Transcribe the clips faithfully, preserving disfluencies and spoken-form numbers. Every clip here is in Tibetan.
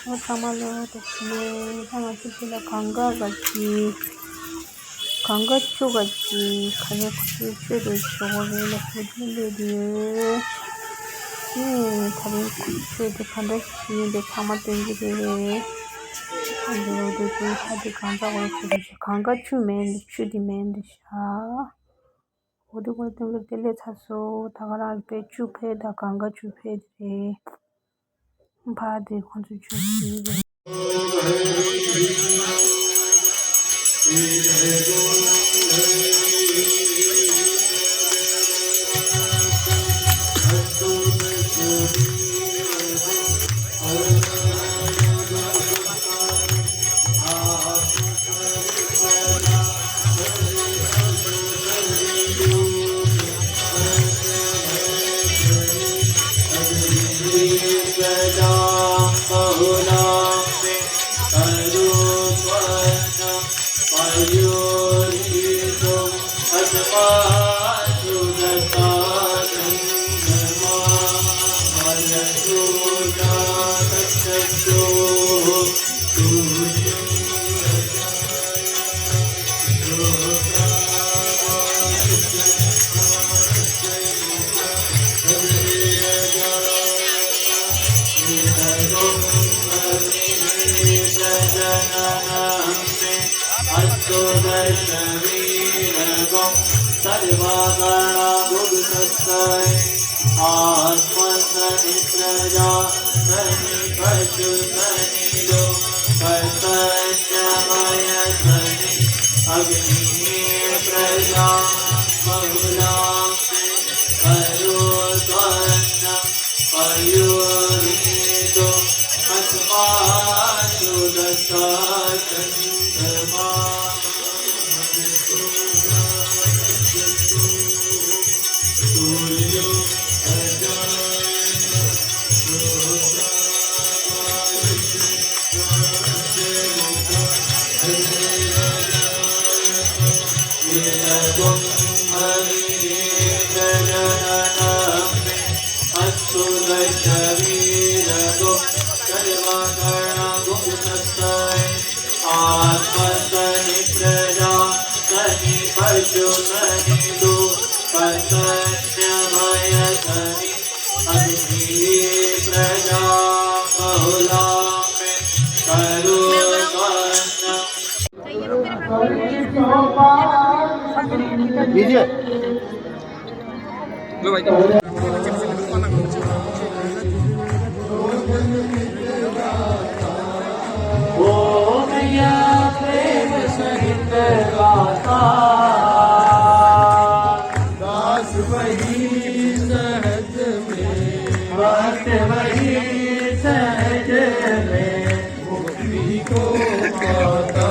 ཨོ་ཚང་མ་ལོ། དེ་ནས་ད་ང་ཚོ་འདི་ལ་གངས་དཀར་ག་གི། གངས་དཀར་ཆུ་ག་གི་ག་རེ་ཁུ་ཆུ་ཆུ་རེ་ཆུ་གོ་རེ་ལ་ཁུ་ཆུ་ལས་དེ་ཡོད། ཨེ་ད་རིང་ཁུ་ཆུ་དེ་ག་འདྲ་ཞིག་ཡིན་པའི་ཚང་མ་སྟོན་གྱི་རེད། ཨ་འདི་ལོ་དེ་དེ་ཧ་དེ་གངས་དཀར་གོ་ཆུ་རེ་ཆུ་གངས་དཀར་ཆུ་མེད་འདི་ཆུ་དེ་མེད་འདི་ཤ། འོ་དེ་གོ་དེ་ལོ་དེ་ལས་ཚ་སོ་ད་ག་རང་རེད་པས་ཆུ་ཕེ་ད་གངས་དཀར་ཆུ་ཕེ་དེ་རེད། ཕ་དེ་ཁོང་ཚོ་ཆོས་ཞུས་པ། आत्मसनि प्रजा सनि पशु सनि लोक सन्यमय सनि अग्नि प्रजा बहुलां मे करोत्वन्न पयोनिधो अस्मासु दशा चन्द्रमा आत्मसनि प्रजा सनि पशु सनि लोक सन्यमय सनि अग्नि प्रजा बहुलां मे करोत्वन्न। लीजिए। लो भाई। ओ मैया प्रेम सहित गाता। दास वही सहज में। भक्त वही सहज में। मुक्ति को पाता।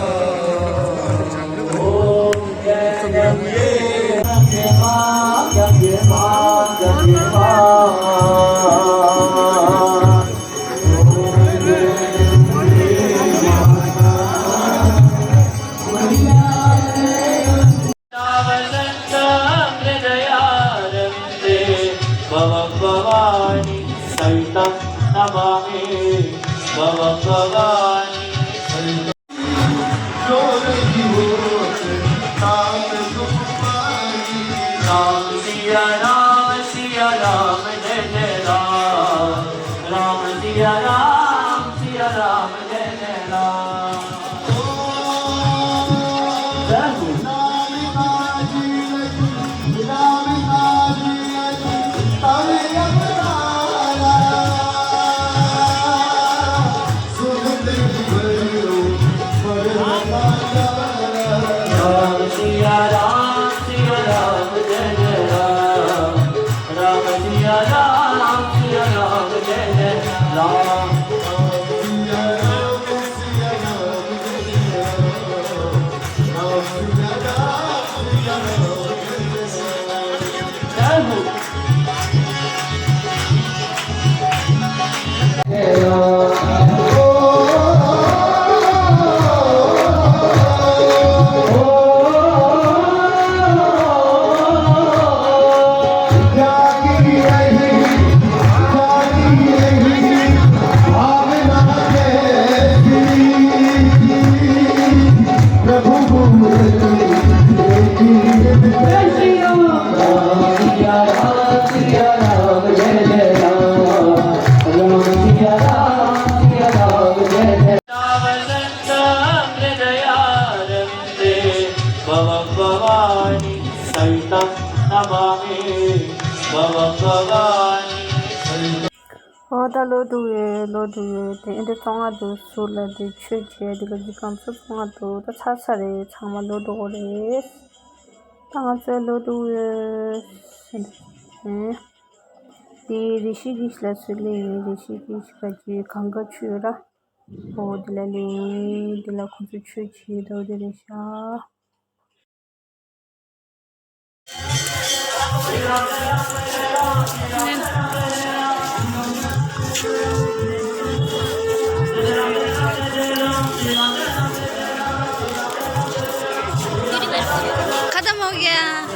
ओम जय जय जय मां, जय मां, जय मां। भवभवानी सहितं नमामि। भवभवानी सहितं। राम सिया राम सिया राम जय जय राम। राम सिया राम सिया राम जय जय राम। जय हो। राम सिया राम सिया राम जय जय राम। राम सिया राम सिया राम जय जय राम। འོ་ད་ལོ་དུ་ཡོད། ལོ་དུ་ཡོད་དེ་ཨེ་འདྲ་བཙོང་ང་དུ་སུ་ལ་དེ་ཆོས་བྱས་དེ་ལ་འདི་གམ་སུ་བཙོང་ང་དུ་ད་ཚར་ཚར་རེད། ཚང་མ་ལོ་དུ་འོ་རེད། ད་ང་ཚོའི་ལོ་དུ་ཡོད་ཟེར་ནས། དེ་རེ་ཞིག་གིས་ལ་སུ་ལེ་ཡིན། རེ་ཞིག་གིས་ལ་ཅི་གང་ག་ཆུ་ཡོད་ར། འོ་དེ་ལ་ལེ་ཡིན། དེ་ལ་ཁོ་ཚོ་ཆོས་བྱས་དོ་དེ་རེད་ཤག खत्म हो गया।